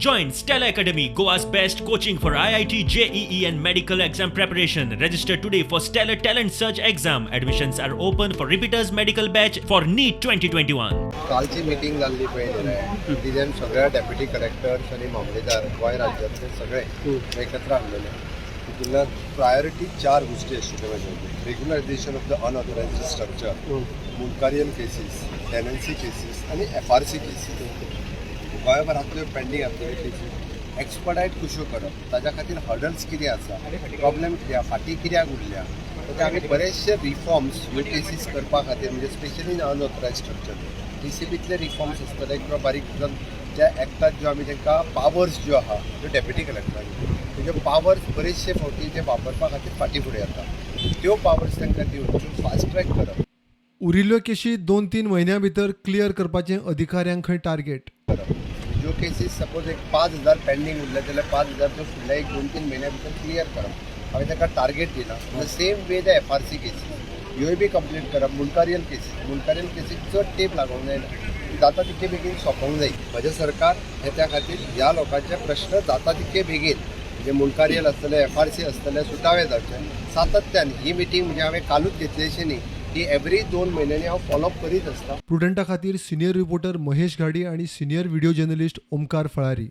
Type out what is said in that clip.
Join Stellar Academy, Goa's best coaching for IIT, JEE, and medical exam preparation. Register today for Stellar Talent Search exam. Admissions are open for repeaters medical batch for NEET 2021. कालची meeting जाल्ली पळय न्ही तिजेन सगळ्या deputy collectors आनी मामलेदार गोंय राज्यांतले सगळे एकत्र आणलेले. तितूंतल्यान प्रायोरिटी चार गोष्टी आशिल्ल्यो म्हाज्या: regularisation of the unauthorised structure, mundkarial cases, tenancy cases आनी एफआरसी केसीस. गोंयभरांतल्यो पेंडींग आसलेल्यो केसीस एक्सपडायट कश्यो करप, ताज्या खातीर हर्डल्स कितें आसा, प्रॉब्लेम कितें आसा, फाटीं कित्याक उरल्या, ताचे आमी बरेचशे रिफॉर्म्स ह्यो केसीस करपा खातीर, म्हणजे स्पेशली इन अनऑथरायज स्ट्रक्चर, टीसीबीतले रिफॉर्म्स आसतले किंवा बारीक ज्या एक्टात ज्यो आमी तांकां पावर्स ज्यो आहा, त्यो डेप्युटी कलेक्टरांक तेज्यो पावर्स बरेचशे फावटी ते वापरपा खातीर फाटीं फुडें जाता, त्यो पावर्स तांकां दिवन त्यो फास्ट ट्रॅक करप. उरिल्ल्यो केशी 2-3 म्हयन्यां भितर क्लियर करपाचें अधिकाऱ्यांक खंय टार्गेट. करप. ज्यो केसीस सपोज एक 5,000 पेंडींग उरले जाल्यार 5,000 त्यो फुडल्या एक 2-3 म्हयन्या भितर क्लियर करप, हांवें ताका टार्गेट दिला. The same way the FRC cases ह्योय बी कंप्लीट करप. मुंडकारियल केसीस, मुंडकारियल केसीक चड तेंप लागोवंक जायना, जाता तितके बेगीन सोंपोवंक जाय. म्हजें सरकार हे त्या खातीर ह्या लोकांचे प्रश्न जाता तितके बेगीन, म्हणजे मुंडकारियल आसतले, एफआरसी आसतले, सुटावे जावचे. सातत्यान ही मिटींग म्हणजे हांवें कालूच घेतली अशें न्ही, ही एवरी 2 म्हयन्यांनी हांव फॉलोअप करीत आसता. प्रुडंटा खातीर सिनियर रिपोर्टर महेश घाडी आणि सिनियर व्हिडिओ जर्नलिस्ट ओमकार फळारी.